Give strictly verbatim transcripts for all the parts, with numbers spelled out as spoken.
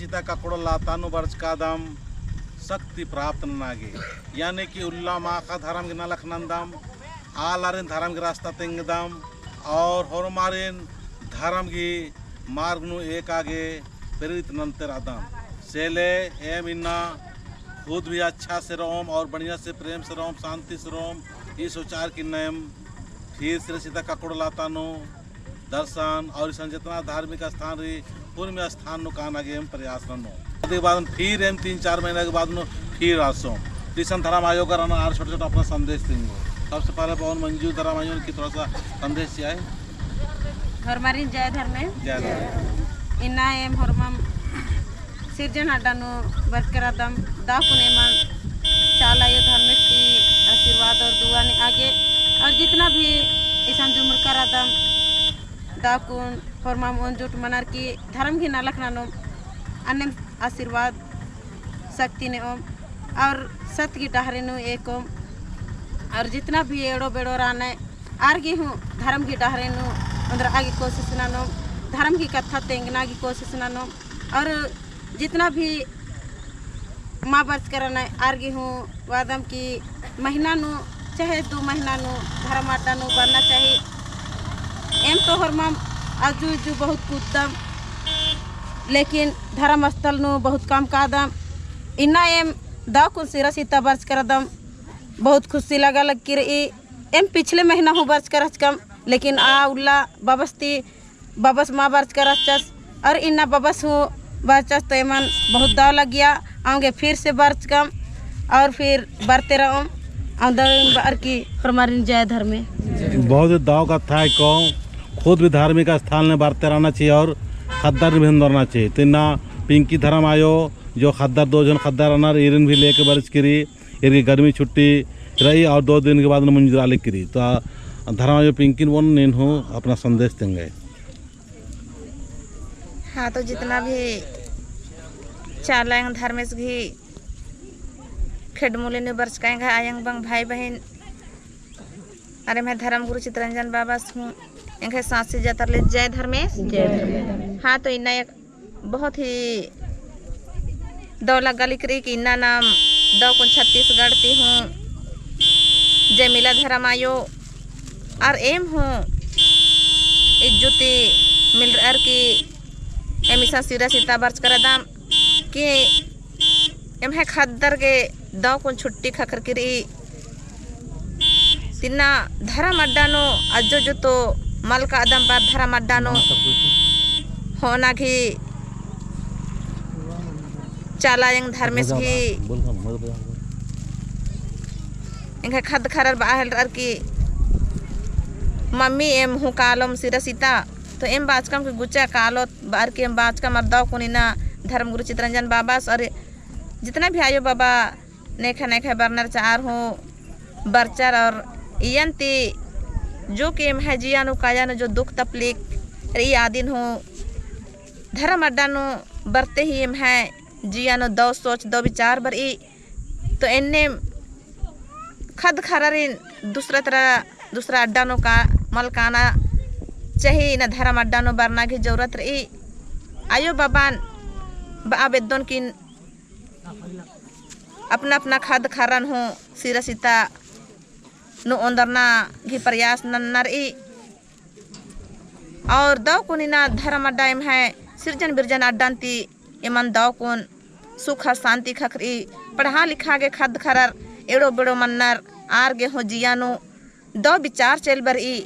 चिता ककड़ो लाता नू बरचकादम शक्ति प्राप्त नना गे, यानी कि उल्ला माखा धरम गे नलख नन्दम, आलारिन धरम गे रास्ता तेंगदम, और होरमारिन धरम गे मार्ग नू एका गे प्रेरित नन्ते रअदम। से ले एम इन्ना खुद भी अच्छा से रओम और बढ़िया से प्रेम से रओम, शांति से रओम, ई सोचार कि इन्ना एम फिर सिरा सीता ककड़ो लाता नू दर्शन और इसन जितना धार्मिक स्थान रई, उर्मी स्थान नू काना गे एम प्रयास ननोम। ओकर बाद फिर एम तीन चार महीना के बाद नू फिर आसोम। तो इसन धरम आयो का रअनर आर छोटे छोटे अपना संदेश तेंगो। सबसे पहले पवन मंजू धरम आयो की थोड़ा सा संदेश चिआय। होरमारिन जय धर्मे। जय धर्मे। इन्ना एम होरमम सिरजन अड्डा नू बरचका रअदम, दव कुन एमन चाला आयो धर्मेस की आशीर्वाद और दुआ नेआ गे, और जितना भी इसन जुमुरका रअदम, दव कुन होरमम ओन जुट मनर की धरम गे नलख ननोम, अन्नेम आशीर्वाद शक्ति नेओम, और सत गे डहरे नू एकोम, और जितना भी एड़ो बेड़ो रअनर, आर गे हूँ धरम गे डहरे नू ओन्दरआ गे कोशिश ननोम, धरम गे कत्था तेंगना गे कोशिश ननोम, और जितना भी मा बरचका रअनर आर गे हूँ वादम कि महीना नू चाहे दू महीना नू धरम अड्डा नू बरना चाही। एम तो होरमम अज्जु इज्जु बहुत कुद्दम, लेकिन धरम स्थल नू बहुत कम कादम। इन्ना एम दव कुन सिरा सीता बरचका रअदम, बहुत खुशी लगा लगी रई। एम पिछले महीना हूँ बरचका रहचकम, लेकिन आ उल्ला बबस ती बबस मा बरचका रहचस, और इन्ना बबस हूँ बरचस, तो एमन बहुत दव लगिया, औंगे फिर से बरचकम, और फिर बरते रओम, औंगे दव बअर की होरमारिन जय धर्मे। बहुत दव कत्था है को, खुद भी धार्मिक स्थान में बरते रहना चाहिए और खद्दर भी ओन्दरना चाहिए। तो इन्ना पिंकी धरम आयो, जो खद्दर दो जन खद्दर रअनर, ईरिन भी लेके बरचकी रई, ईर गे गर्मी छुट्टी रई और दो दिन के बाद नू मुंजुरआ लगी रई। तो आ धरम आयो पिंकिन बओन नीन हूँ अपना संदेश तेंगय। हाँ, तो जितना भी चाला एंग धर्मेस गही खेड्ड मूली नू बरचका एंग्है आयंग बंग भाई बहिन, अरे एम्है धर्म गुरु चितरंजन बाबस हूँ एंग्है साँसी जतर ले जय धर्मेस। जय धर्मेस। हाँ, तो इन्ना एक बहुत ही दव लग्गा लगी रई कि इन्ना नाम दव कुन छत्तीसगढ़ ती हूँ जयमिला धरम आयो और एम हूँ इज्जु ती मिलरअर की एम इसन सिरा सीता बरचका रअदम कि एम्है खद्दर गे दव कुन छुट्टी ख़क्खरकी रई। तिन्ना धरम अड्डा नू अज्जो जुत्तो मल कादम बअर धरम अड्डा नू होना गही चाला एंग धर्मेस गही एंग्है खद्द खर्रर बआ हेलरअर की मम्मी एम हूँ कालोम सिरा सीता, तो एम बाचकम कि गुचा कालोत बअर की एम बाचकम अर दव कुन इन्ना धर्म गुरु चितरंजन बाबस और जितना भी आयो बाबा नेखा नेखा बरनर चार हूँ बरचर और इयन ती जो कि एम्है जिया नू काया नू जो दुख तकलीफ रई आदिन हूँ धरम अड्डा नू बरते ही एम्है जिया नू दव सोच दव विचार बरई। तो एन्ने खद्द खर्रारिन दूसरा तरा दूसरा अड्डा नू का मल काना चाही, इन्ना धरम अड्डा नू बरना गही जरूरत रई। आयो बाबान बआ बेद्दोन किन अपना अपना खद्द खर्रन हूँ सिरा सीता नू ओन्दरना गही प्रयास नन्ना रई। और दव कुन इन्ना धरम अड्डा एम्है सिरजन बिरजन अड्डन ती एमन दव कुन सुख शांति ख़क्खरई। पढ़ा लिखा गे खद्द खर्रर एड़ो बेड़ो मन्नर आर गे हूँ जिया नू दव विचार चइल बरई।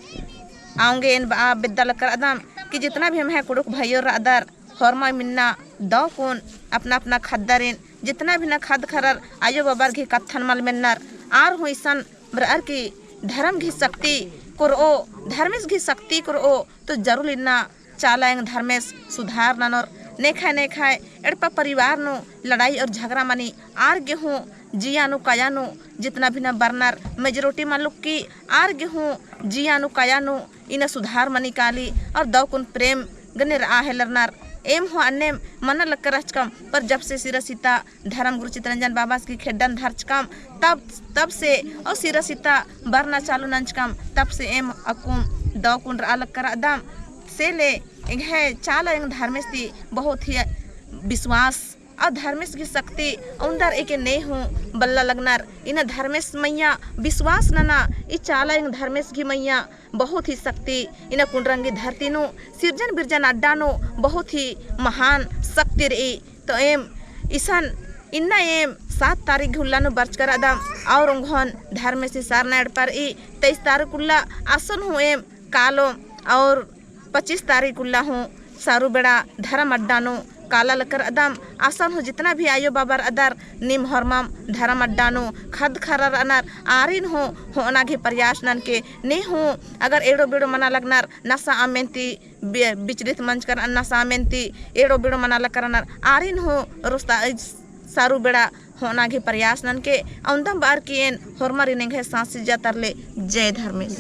औंगे एन बआ बेद्दा लक्कर अदम कि जितना भी एम्है कुँड़ुख़ भइयोर रअदर होरमम इन्ना दव कुन अपना अपना खद्दरिन जितना भी इन्ना खद्द खर्रर आयो बाबर गही कत्थन मल मेन्नर आर हूँ इसन बरअर की धरम गही शक्ति कुरओ, धर्मेस गही शक्ति कुरओ, तो जरूर इन्ना चाला एंग धर्मेस सुधार ननोर। नेखय नेखय एड़पा परिवार नू लड़ाई और झगरा मनी आर गे हूँ जिया नू काया नू जितना भी इन्ना बरनर majority मल्लुक की आर गे हूँ जिया नू काया नू इन्ना सुधार मनी काली और दव कुन प्रेम गने रआ हेलरनर। एम हूँ अन्नेम मना लक्कर रहचकम, पर जब से सिरा सीता धर्म गुरु चितरंजन बाबस गही खेड्डन धरचकम, तब, तब से और सिरा सीता बरना चालू नंजकम, तब से एम अक्कुम दव कुन रआ लक्कर अदम। से ले एंग्है चाला एंग धर्मेस ती बहुत ही विश्वास अउर धर्मेस गही शक्ति ओन्दर एके ने हूँ बल्ला लगनर। इन्ना धर्मेस मइय्याँ विश्वास नना, ई चाला एंग धर्मेस गही मइय्याँ बहुत ही शक्ति, इन्ना कुंडरंगी धरती नू सिरजन बिरजन अड्डा नू बहुत ही महान शक्ति रई। तो एम इसन इन्ना एम सात तारीख गही उल्ला नू बरचका रअदम, अउर ओंगोन धर्मेस ही सरना एड़पा रई। तेईस तारीख उल्ला असन हूँ एम कालोम, अउर पच्चीस तारीख उल्ला हूँ सारू बेड़ा धरम अड्डा नू काला लकर रअदम। असन हूँ जितना भी आयो बाबा रअदर, नीम होरमम धरम अड्डा नू ख़द्द ख़र्रा रअनर, आरिन हूँ होअना गही प्रयास ननके। ने हूँ अगर एड़ो बेड़ो मना लगनर, नशा अम्म ती बि-, विचलित मंजकर रअनर, नशा अम्म ती एड़ो बेड़ो मना लकर रअनर, आरिन हूँ रोस्ता सारू बेड़ा होअना गही प्रयास ननके। अवंदम बअर की एन होरमारिन एंग्है साँस सिज्जा तरले। जय धर्मेस।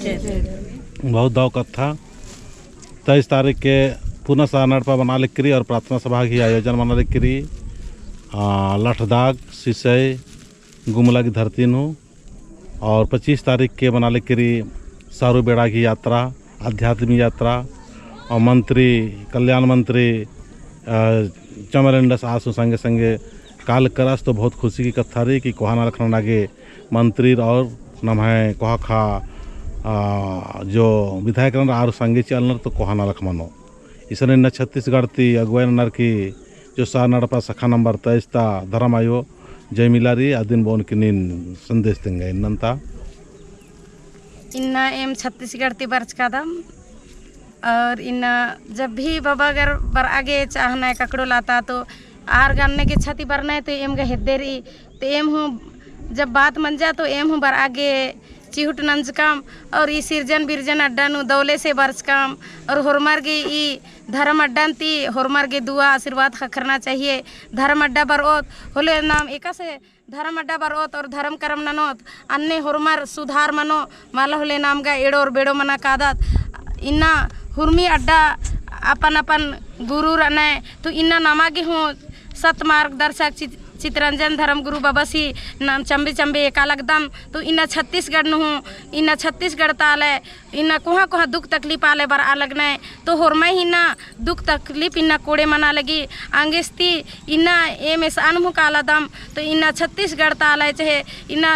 बहुत दव कत्था। तेईस तारीख के पुना सरना एड़पा मना लगी रई और प्रार्थना सभा गही आयोजन मना लगी रई, आ, लठदाग, सिसई, गुमला गही धरती नू। और पच्चीस तारीख के मना लगी रई सारू बेड़ा गही यात्रा, आध्यात्मिक यात्रा। और मंत्री, कल्याण मंत्री, अ, चमरेंडस आस हूँ संगे संगे काला लकरस, तो बहुत खुशी गही कत्था रई कि कोहा नलख नना गे मंत्री और नम्है कोहा ख़ा, अ, जो विधायक रअनर आर संगे चिआ लगनर, तो कोहा नलख मनो। इसन इन्ना छत्तीसगढ़ ती अगुवाई ननर की जो सरना एड़पा शाखा नंबर तेईस ता धरम आयो जयमिला रई, अदिन बओन की नीन संदेश तेंगा इन्नन ता। इन्ना एम छत्तीसगढ़ ती बरचकादम और इन्ना जब भी बाबा गर बरआ गे चाहना है ककड़ो लाता तो आर गन्ने गे छती बरना है तो एम गा हेद्दे रई। तो एम हूँ जब बात मंजा तो एम हूँ बरआ गे चिहुट नंजकम और ई सिरजन बिरजन अड्डा नू दौले से बरचकम और होरमर गे ई धरम अड्डन ती होरमर गे दुआ आशीर्वाद ख़क्खरना चाहिए। धरम अड्डा बरओत होले नाम एकासे धरम अड्डा बरओत और धरम करम ननोत अन्ने होरमर सुधार मनो मला होले नाम गा एड़ो और बेड़ो मना कादत। इन्ना हुरमी अड्डा अपन अपन गुरु रअनय तो इन्ना नमा गे हूँ सत मार्गदर्शक चित-, चितरंजन धर्म गुरु बाबस ही नाम चम्बे चम्बे एका लगदम। तो इन्ना छत्तीसगढ़ नू हूँ, इन्ना छत्तीसगढ़ ता आलय, इन्ना कोहाँ कोहाँ दुख तकलीफ आलय बरआ लगनय। तो होरमय ही इन्ना दुख तकलीफ इन्ना कोड़े मना लगी। अंगेस ती इन्ना एम एसआन हूँ कालदम। तो इन्ना छत्तीसगढ़ ता आलय चहे इन्ना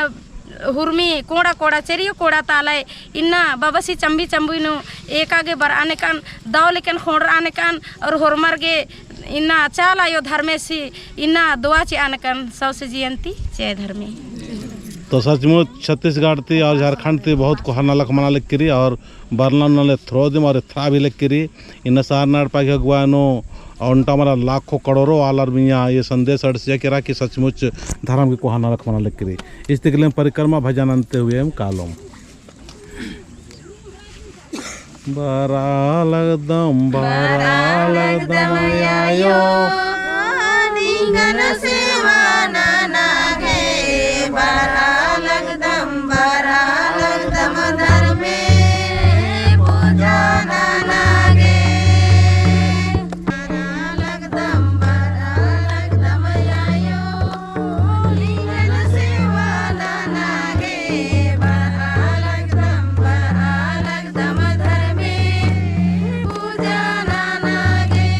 हुरमी कोड़ा कोड़ा चेरियो कोड़ा ता आलय इन्ना बाबस ही चम्बी चम्बी नू एका गे बरआ नेकन दव लेकन ख़ोंड़रआ नेकन और होरमर गे इन्ना चाला आयो धर्मेस ही इन्ना दुआ चिआ नेकन सौंसे जिया ती जय धर्मे। तो सचमुच छत्तीसगढ़ ती और झारखंड ती बहुत कोहा नलख मना लगी रई और बरना नू एथरओ दिम और एथरआ भी लगी रई। इन्ना सरना एड़पा गही अगुवाई नू ओन्टा मला लाखों करोड़ों आलर मइय्याँ ये संदेश अंड़सिया केरा कि सचमुच धर्म गही कोहा नलख मना लगी रई। इस तिकलेम परिक्रमा भजन अन्ते हुए एम कालोम। बरआ लगदम, बरआ लगदम आयो, निंगन सेवा नना गे, बरआ लगदम, बरआ लगदम धर्मे पूजा नना गे। बरआ लगदम, बरआ लगदम आयो, निंगन सेवा नना गे, बरआ लगदम, बरआ लगदम धर्मे पूजा नना गे।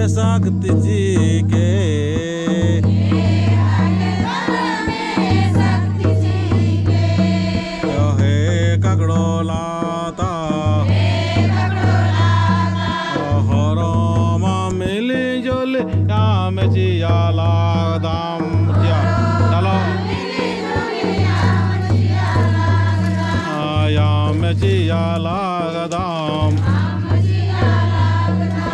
शक्ति चिके। हे ककड़ो लाता। होरमर मिली जुली याम चिआ लगदम। चिआ, चलो। आ, याम चिआ लगदम।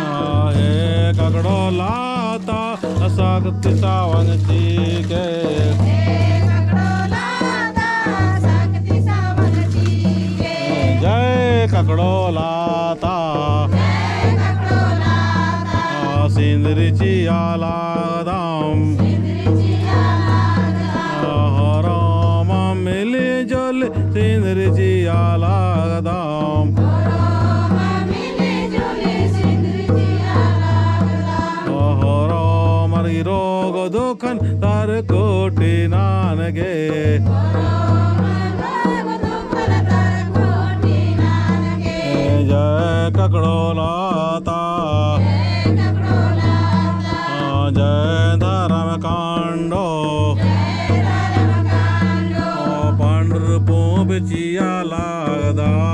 आ, हे ककड़ो लाता, शक्ति सावंग चिके। जय ककड़ो लाता। आ, सिंदरी चिआ लगदम। आ, होरमर मिली जुली सिंदरी चिआ लगदम। होरमर रोग दुखन तर कोटी ननके। जय ककड़ो लाता। जय धर्म कांडो। पंडरपुर चिआ लगदम।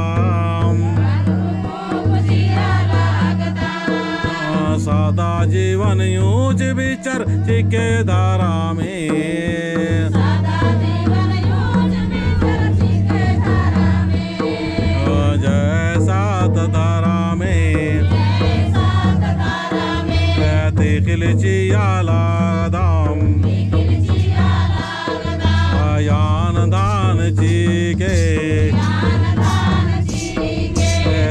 सदा जीवन ऊँच विचार चिके धरमे। जय सत धरमे। तिखिल चिआ लगदम। ज्ञान दान चिके।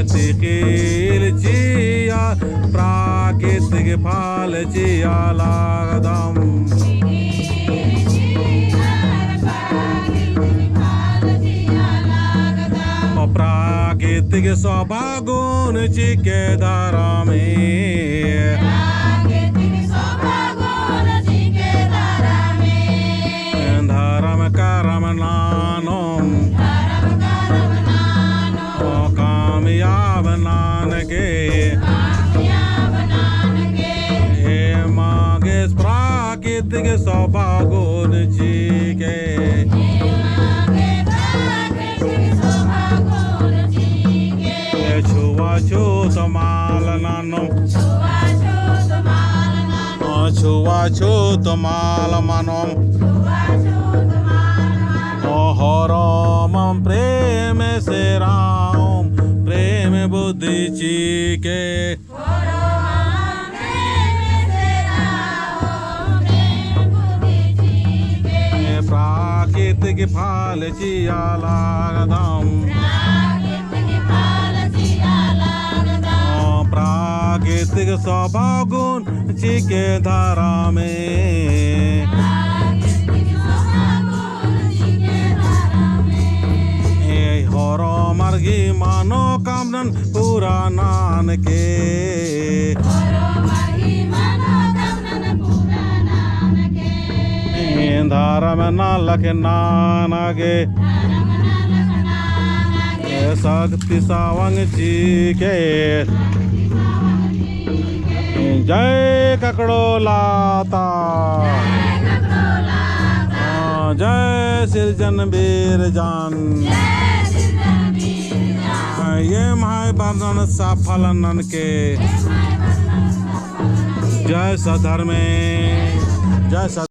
तिखिल चिआ प्राकृतिक फल चिआ लगदम। प्राकृतिक शोभा गुण चिके धरमे। धर्म करम ननोम। कामयाब ननके। एमा गे प्राकृतिक शोभा गुण चिके। छुआछूत मल ननोम। छुआछूत मल मल मनोम। होरमम प्रेम से रओम, प्रेम बुद्धि चिके। प्राकृतिक फल चिआ लगदम। प्राकृतिक शोभा गुण चिके धरमे। होरमर गही मनोकामनन पूरा ननके। धर्म नलख ननके। शक्ति सवंग चिके। जय ककड़ो लाता। हाँ, जय सिरजन बीरजन। हाँ, एम्है बरनन सफल ननके। जय सत धर्मे, जय सत